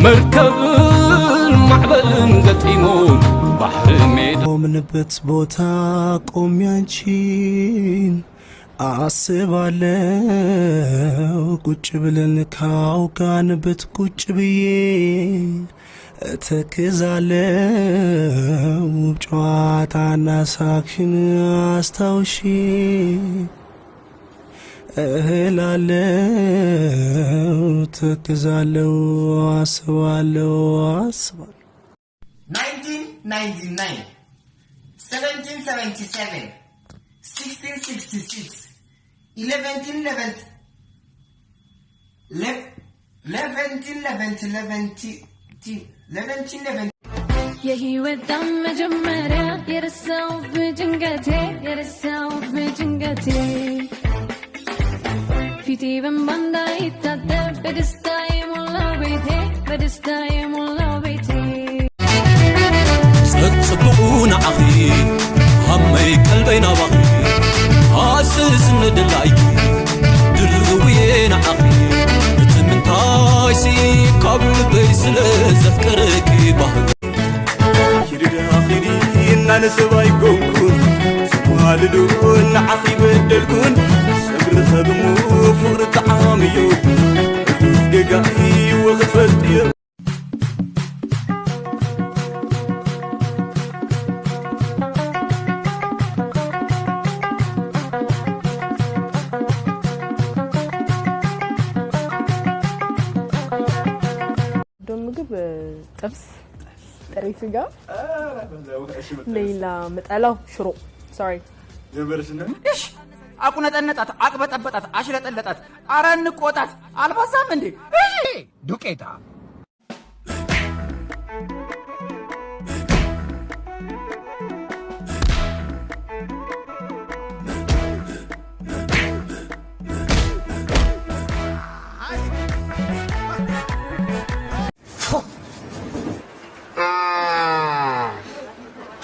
መርከብን ማዕበልን ገጢሞም ባሕሪ ሜዳ ቆምንበት ቦታ ቆሜ አንቺን አስባለው። ቁጭ ብለን ካውጋንበት ቁጭ ብዬ እተክዛለው። ውብ ጨዋታና ሳቅሽን አስታውሼ እህላለው፣ ተክዛለው፣ አስባለው፣ አስባለው። nineteen ninety-nine, seventeen seventy-seven, sixteen sixty-six, eleventeen eleven, eleventeen eleven, eleventeen eleven. የህይወት ጣም መጀመሪያ የረሳው በጭንቀቴ የረሳው በጭንቀቴ ፊቴ በእንባ እንዳይታጠብ በደስታ የሞላው ቤቴ በደስታ የሞላው ቤቴ ጸጽብቑ ንዓኺ ሃመይ ቀልበይ ናባኺ ሃስስ ንድላይኪ ድልውየ ንዓኺ እቲ ምንታይሲ ካብ ልበይ ስለ ዘፍቀረኪ ባህል ኪዲ ደኣ ኺዲ እናነሰብ ኣይኮንኩን ዝማልዱ ንዓኺ በደልኩን ሰብ ርኸብ እሞ ፍቕሪ ጣዕም እዩ ርዱስ ጌጋ እዩ ወኽፈልጥዮ ዶ ምግብ ጥብስ፣ ጥሬ ስጋ፣ ሌላ ምጠላው ሽሮ። Sorry. እሽ! አቁነጠነጣት፣ አቅበጠበጣት፣ አሽለጠለጣት። አረ እንቆጣት። አልበዛም እንዴ? እሺ! ዱቄታ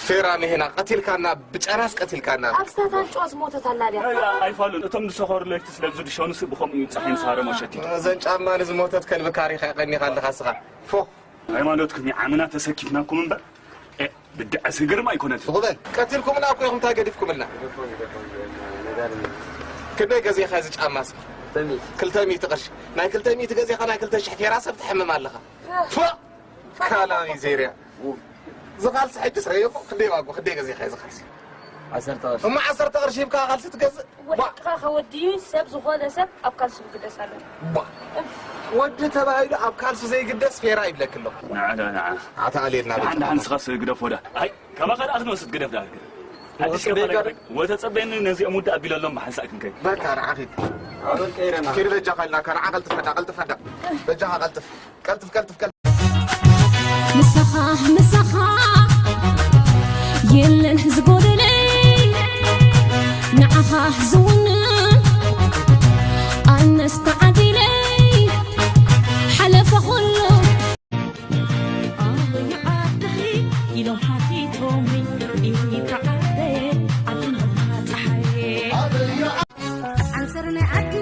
ፌራ ንሄና ቀቲልካና፣ ብጨራስ ቀቲልካና። ኣብ ስታታን ጨዋ ዝሞተት ኣላ ድያ? ኣይፋሉን። እቶም ዝሰኸሩ ለይቲ ስለ ዝድሸኑሲ ብኸምኡ እዩ ጸሓይን ሳረ መሸቲቱ። እዘን ጫማ ንዝሞተት ከልቢ ካሪኻ ቀኒኻ ኣለኻ እስኻ። ፎ። ሃይማኖትኩም ይዓምና ተሰኪፍናኩም እምበር፣ እ፣ ብድዐ ስግርም ኣይኮነትን። ሱቕ በል። ቀቲልኩምና እኮ ኢኹም፣ እንታይ ገዲፍኩምልና? ክንደይ ገዚእኻ እዚ ጫማ እስኻ? ክልተ ሚእቲ ቅርሺ። ናይ ክልተ ሚእቲ ገዚእኻ ናይ ክልተ ሽሕ ፌራ ሰብ ትሕምም ኣለኻ። ፎ! ካላሚ ዜርያ። ዝኻልሲ ሕጂ ሰሪቑ ክንደይ ዋግኡ ክንደይ ገዚእኻ ዝኻልሲ? ዓሰርተ ቅርሺ። እሞ ዓሰርተ ቅርሺ ሂብካ ካልሲ ትገዝእ? ወድቅኻ ከወድዩ ሰብ ዝኾነ ሰብ ኣብ ካልሱ ክግደስ ኣለዎ። ባ። ወዲ ተባሂሉ ኣብ ካልሱ ዘይግደስ ፌራ ይብለኪ ኣለኹ። ንዓ ዳ ንዓ። ኣታ ኣልየልና ደሓን ደሓን ንስኻስ ግደፎ ዳ። ኣይ፣ ካባኻ ደኣ ክንወስድ ግደፍ ዳ። ኣዲስ ከፋላ ወተጸበየኒ ነዚኦም ውድእ ኣቢለሎም ብሓንሳእ ክንከይድ። በቃ ንዓ ኺድ። ኪድ በጃኻ ኢልናካ ንዓ ቀልጥፍ ዳ ቀልጥፍ ዳ። በጃኻ ቀልጥፍ። ቀልጥፍ ቀልጥፍ ቀልጥፍ። ምሳኻ ምሳኻ የለን ዝጎደለይ ንዓኻ ዝውንን ኣነስ ተዓዲለይ ሓለፈ ኩሉ ኣበይ ዓድኺ ኢሎም ሓቲቶምኒ ኢልካ ዓደየ ዓዲ ጸሓየ ዓንሰር ናይ ዓዲ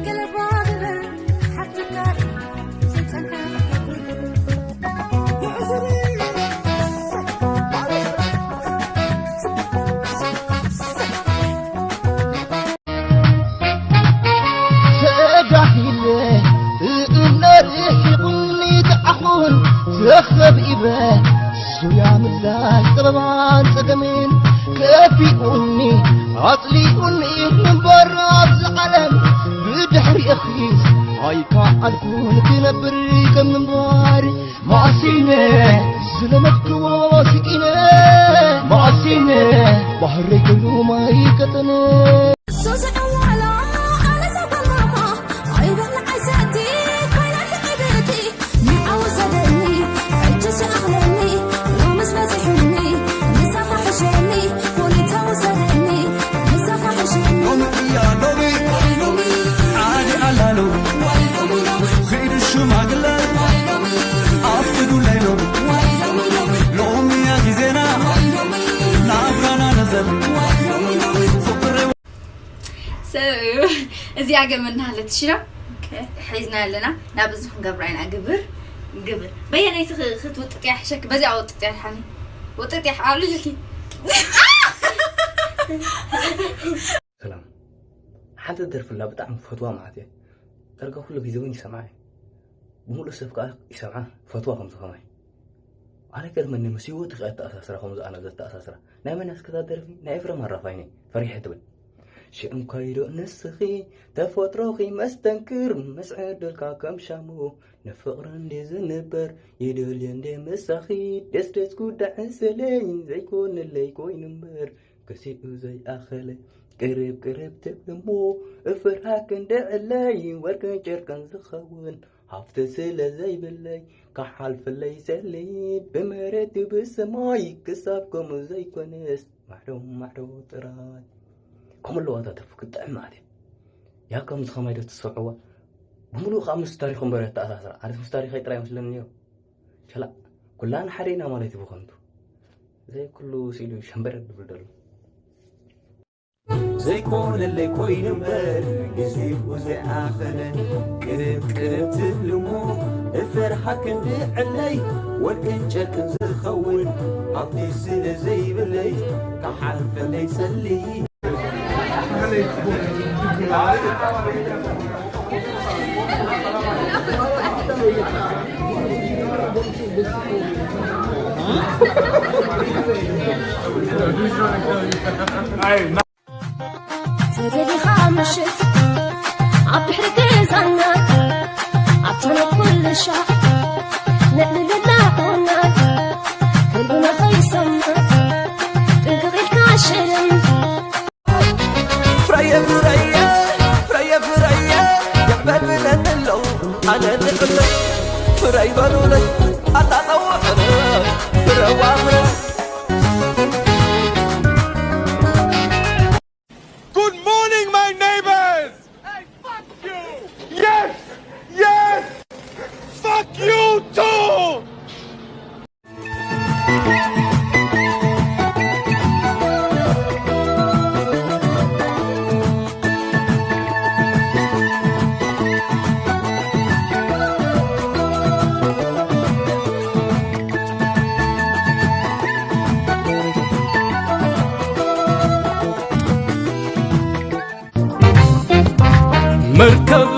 ገለባ ግበር ሓትካ ዘይጸንሐ ተዳሂለ እናርሒቑኒ ተዓኹን ተኸቢበ ዙርያ ምላሽ ጸበባን ጸገምን ከፊኡኒ ኣጽሊኡኒ ምንባር ኣብዚ ዓለም ብድሕሪእኺስ ኣይከኣልኩን ክነብር ከም ምንባር ማሲነ ዝለመድክዎ ስኢነ ማሲነ ባህረይ ኮይኑ ማይ ቀጠነ እዚኣ ገመና ሃለት ሽራ ሒዝና ኣለና ናብ እዚ ክንገብራ ኢና ግብር ግብር በየነይቲ ክትውጥጥያ ሕሸክ በዚኣ ወጥጥያ ሓኒ ወጥጥያ ኣብ ልጅኪ ሰላም። ሓንቲ ደርፍላ ብጣዕሚ ፈትዋ ማለት እየ። ዳርጋ ኩሉ ግዜ እውን ይሰምዓ እየ። ብምሉእ ሰብ ከዓ ይሰምዓ ፈትዋ ከምዚ ከማይ። ኣነ ገርመኒ ምስ ህይወት ከ ኣተኣሳስራ ከምዚ ኣነ ዘተኣሳስራ ናይ መን ኣስከታ ደርፊ ናይ ኤፍረም ኣራፋይኒ ፈሪሐ ትብል ሽእንኳይዶ ንስኺ ተፈጥሮኺ መስተንክር ምስ ዕድልካ ከም ሻሙ ንፍቕሪ እንዴ ዝንበር ይደልየ እንዴ ምሳኺ ደስደስ ጉዳዕን ስለይ ዘይኮነለይ ኮይኑ እምበር ክሲኡ ዘይኣኸለ ቅርብ ቅርብ ትብል እሞ እፍርሃ ክንዲ ዕለይ ወርቅን ጨርቅን ዝኸውን ሃፍቲ ስለ ዘይብለይ ክሓልፍለይ ሰሊድ ብመሬት ብሰማይ ክሳብ ከምኡ ዘይኮነስ ማዕዶ ማዕዶ ጥራይ ከምኡ ኣለዋ እታ ደርፊ ክትጥዕም ማለት እዩ ያ ከምዚ ከማይ ዶ ትሰምዕዋ ብምሉእ ከዓ ምስ ታሪኹ እምበር ተኣሳስራ ኣነስ ምስ ታሪኸይ ጥራይ መስለኒ ነይሩ ሸላ ኩላን ሓደ ኢና ማለት እዩ ብኸንቱ ዘይኩሉ ስኢሉ ሸምበረ ድብል ደሎ ዘይኮነለይ ኮይኑ እምበር ግዜኡ ዘይኣኸለ ቅርብ ቅርብ ትብልሞ እፈርሓ ክንዲ ዕለይ ወርቅን ጨርቅን ዝኸውን ሃብቲ ስለ ዘይብለይ ክሓልፈለይ ጸልይ ተደሊኻ ምሽት ኣብ ድሕሪ ገዛና ኣብ ተነኩል ሻዕ ንዕልልና ኾና ከልብና ኸይሰምዕ ጥንቅቕ ኢልካ ሽልም ፍረየ ፍረየ ፍረየ ፍረየ ይዕበድብለኒ ኣሎ ኣነ ንዕበይ ፍረይ በሉለይ ኣታ ጸውዕኒ ፍረዋ ፍረ Good morning, my neighbors! Hey, fuck you! Yes! Yes! Fuck you too! መርከብ